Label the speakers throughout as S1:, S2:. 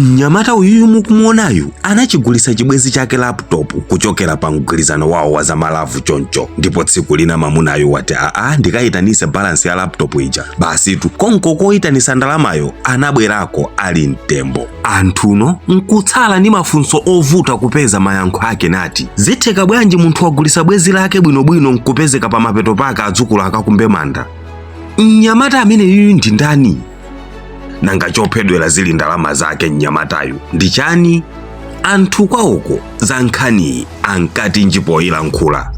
S1: Mnyamata uyuyu mukumuonayu anachigulitsa chibwenzi chake laptop kuchokera pa mgwirizano wawo wa zamalavu choncho, ndipo tsiku lina mamunayu wati, "Aa, ndikayitanise balance ya laptop ija." Basitu, konko koyitanisa ndalamayo anabwerako ali mtembo. Anthuno nkutsala ndi mafunso ovuta kupeza mayankho ake, nati zitheka bwanji munthu wagulitsa bwenzi lake bwinobwino nkupezeka pa mapeto pake adzukulu akakumbe manda? Mnyamata amene yuyu ndi ndani? Nanga chophedwera zili ndalama zake mnyamatayu ndi chani? Anthu kwawoko za nkhaniyi ankati njipoyilankhula.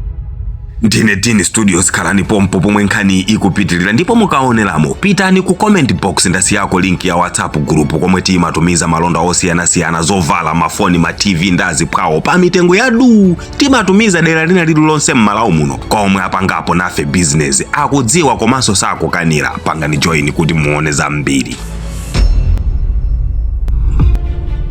S1: Ndine Dini Studios, khalani pompo pomwe nkhani ikupitirira, ndipo mukaoneramo pitani ku comment box, ndasiyako link ya WhatsApp group komwe timatumiza malonda osiyanasiyana, zovala, mafoni, ma TV ndi azipwawo pa mitengo yadu. Timatumiza dera lina lililonse m'Malawi muno. Komwe apangapo nafe business akudziwa komanso sakukanira. Pangani join kuti muone zambiri.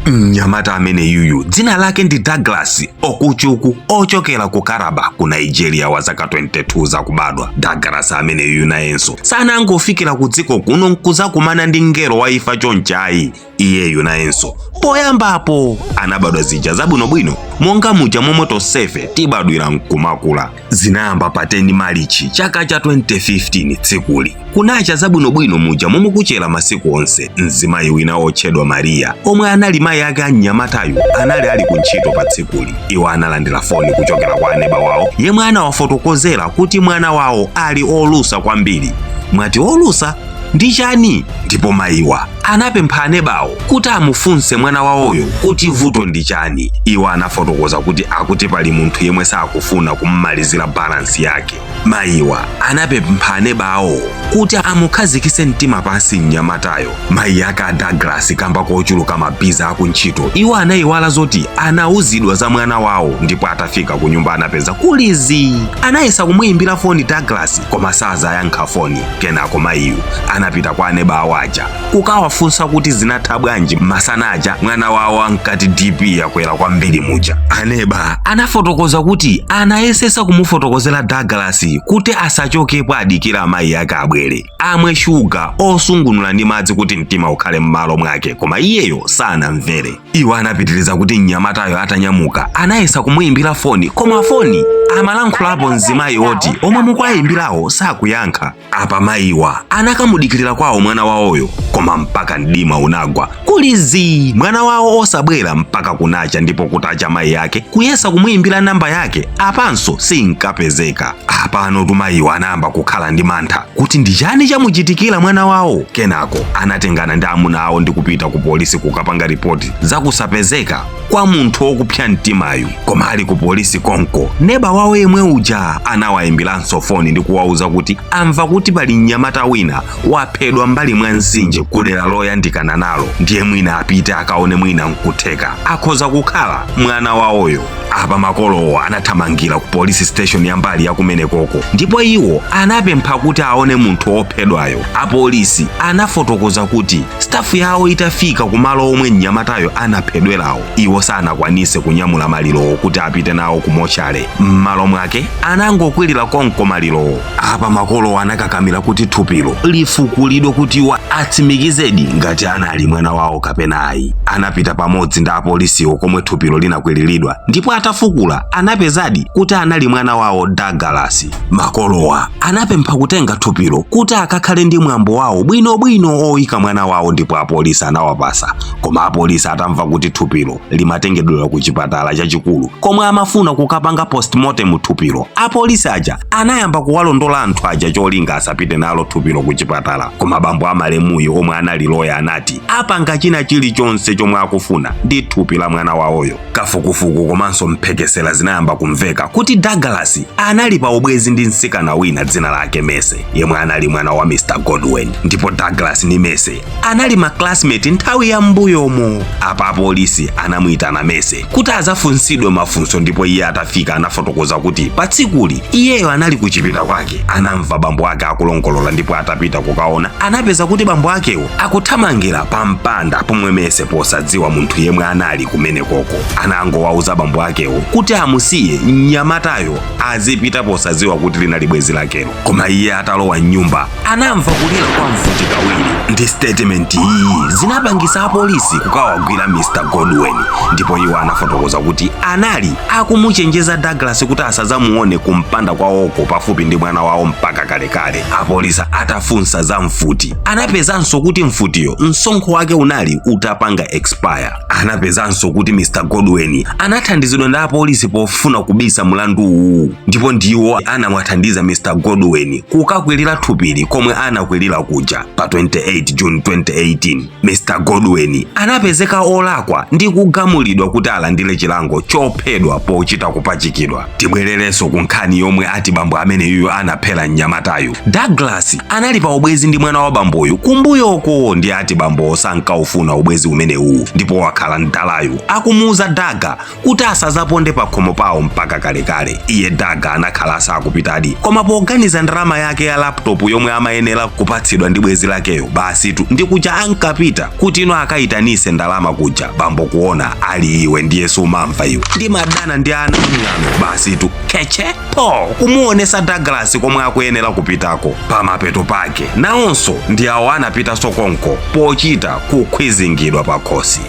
S1: Mnyamata amene yuyu dzina lake ndi Douglas Okuchuku, ochokera ku Karaba ku Nigeria, wa zaka 22 zakubadwa. Douglas amene yuyu nayenso sanangofikira ku dziko kuno nkuzakumana ndi mngelo wa imfa chonchayi. Iyeyu nayenso poyambapo anabadwa zija zabwinobwino, monga muja momwe tonsefe tibadwira nkumakula. Zinayamba pa 10 Marichi chaka cha 2015. Tsikuli kunacha zabwinobwino muja momwe kuchera masiku onse. Mzimayi wina otchedwa Maria, omwe anali mayi ake a mnyamatayu, anali ali ku ntchito pa tsikuli. Iwo analandira foni kuchokera kwa aneba wawo yemwe anawafotokozera kuti mwana wawo ali olusa kwambiri. Mwati olusa ndi chani? Ndipo mayiwa anapempha anebawo kuti amufunse mwana wawoyo kuti vuto ndi chani. Iwo anafotokoza kuti akuti pali munthu yemwe sakufuna kummalizira balance yake. Mayiwa anapempha anebawo kuti amukhazikise mtima pansi mnyamatayo. Mayi ake a Douglas, kamba kochuluka mabiza akuntchito, iwo anayiwala zoti anauzidwa za mwana wawo, ndipo atafika ku nyumba anapeza kuli zii. Anayesa kumuyimbira foni Douglas koma sazayankha foni. Kenako mayiyu anapita kwa aneba awo aja kukawafunsa kuti zinatha bwanji masana aja mwana wawo ankati DP yakwera kwambiri muja. Aneba anafotokoza kuti anayesesa kumufotokozera Douglas kuti asachokepo, adikira amayi ake abwere, amwe shuga osungunula ndi madzi kuti mtima ukhale m'malo mwake, koma iyeyo sanamvere. Iwo anapitiriza kuti mnyamatayo atanyamuka anayesa kumuyimbira foni, koma foni amalankhulapo mzimayi oti omwe mukuwayimbirawo sakuyankha. Apa mayiwa anakamudikirira kwawo mwana wawoyo, koma mpaka mdima unagwa kuli zii, mwana wawo osabwera mpaka kunacha. Ndipo kutacha mayi ake kuyesa kumuyimbira namba yake, apanso sinkapezeka. Apano tumayiwa anayamba kukhala ndi mantha kuti ndi chani chamuchitikira mwana wawo. Kenako anatengana ndi amuna awo ndi kupita ku polisi kukapanga ripoti zakusapezeka kwa munthu wokupsa mtimayu. Koma ali ku polisi konko, neba wawo yemwe uja anawayimbiranso foni ndi kuwauza kuti amva kuti pali mnyamata wina waphedwa mbali mwa mtsinje kudera loyandikana nalo, ndiye mwina apite akaone, mwina nkutheka akhoza kukhala mwana wawoyo. Apa makolowo anathamangira ku police station ya mbali ya kumenekoko, ndipo iwo anapempha kuti aone munthu wophedwayo. Apolisi anafotokoza kuti staff yawo itafika kumalo omwe mnyamatayo anaphedwerawo, iwo sanakwanise kunyamula malirowo kuti apite nawo ku mochale. M'malo mwake anangokwirira konko malirowo. Apa makolowo anakakamira kuti thupilo lifukulidwe kuti iwo atsimikizedi ngati anali mwana wawo kapena ayi. Anapita pamodzi ndi apolisiwo komwe thupilo linakwiriridwa, ndipo atafukula anapezadi kuti anali mwana wawo Douglas. Makolowa anapempha kutenga thupilo kuti akakhale ndi mwambo wawo bwinobwino oyika mwana wawo, ndipo apolisi anawapasa. Koma apolisi atamva kuti thupilo limatengedwera ku chipatala chachikulu komwe amafuna kukapanga postmortem thupilo, apolisi aja anayamba kuwalondola anthu aja cholinga asapite nalo thupilo ku chipatala. Koma bambo amalemuyo, omwe anali loya, anati apanga china chilichonse chomwe akufuna ndi thupi la mwana wawoyo. Kafukufuku komanso mphekesera zinayamba kumveka kuti Douglas anali pa ubwenzi ndi mtsikana wina dzina lake Mese, yemwe anali mwana wa Mr Godwin, ndipo Douglas ndi Mese anali ma classmate nthawi ya m'mbuyomo. Apa apolisi anamuyitana Mese kuti azafunsidwe mafunso, ndipo iye atafika anafotokoza kuti pa tsikuli iyeyo anali kuchipinda kwake, anamva bambo ake akulongolola, ndipo atapita kukaona anapeza kuti bambo akewo akuthamangira pa mpanda, pomwe Mese posadziwa munthu yemwe anali kumenekoko anangowauza bambo akewo. akewo kuti amusiye mnyamatayo azipita posadziwa kuti linali bwenzi lakelo. Koma iye atalowa mnyumba anamva kulira kwa mfuti kawiri. Ndi statement iyi zinapangisa apolisi kukawagwira Mr Godwin, ndipo iwo anafotokoza kuti anali akumuchenjeza Douglas kuti asazamuone kumpanda kwawoko pafupi ndi mwana wawo mpaka kalekale. Apolisi atafunsa za mfuti, anapezanso kuti mfutiyo msonkho wake unali utapanga expire. Anapezanso kuti Mr Godwin anathandizidwa ndi apolisi pofuna kubisa mlandu uwu, ndipo ndiwo anamwathandiza Mr Godwin kukakwirira thupili komwe anakwirira kuja. Pa 28 June 2018, Mr Godwin anapezeka olakwa ndi kugamulidwa kuti alandire chilango chophedwa pochita kupachikidwa. Tibwererenso ku nkhani yomwe ati bambo ameneyuyo anaphera mnyamatayu. Douglas anali pa ubwezi ndi mwana wa bamboyu kumbuyoko, ndi ati bambo sankaufuna ubwezi umenewu, ndipo wakhala mdalayu akumuuza Daga kuti asazaponde pa khomo pawo mpaka kalekale. Iye Daga anakhala asakupitadi, koma poganiza ndalama yake ya laptop yomwe amayenera kupatsidwa ndi bwenzi lakeyo, basitu ndikuja ankapita kuti ino akayitanise ndalama kuja. Bambo kuona ali iwe ndiye sumamva iwe, ndimadana ndi ana amng'ano, basitu keche po kumuonesa Douglas komwe akuyenera kupitako. Pamapeto pake nawonso ndi awo anapita sokonko pochita kukhwizingidwa pakhosi.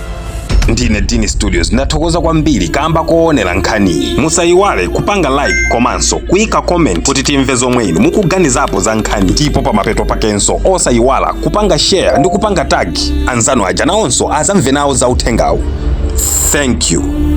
S1: Ndine Dini Studios, ndathokoza kwambiri kamba koonera nkhaniyi. Musayiwale kupanga like komanso kuyika comment kuti timve zomwe inu mukuganizapo za nkhani, ndipo pamapeto pakenso osayiwala kupanga share ndi kupanga tag anzanu aja, nawonso azamve nawo za uthengawu. Thank you.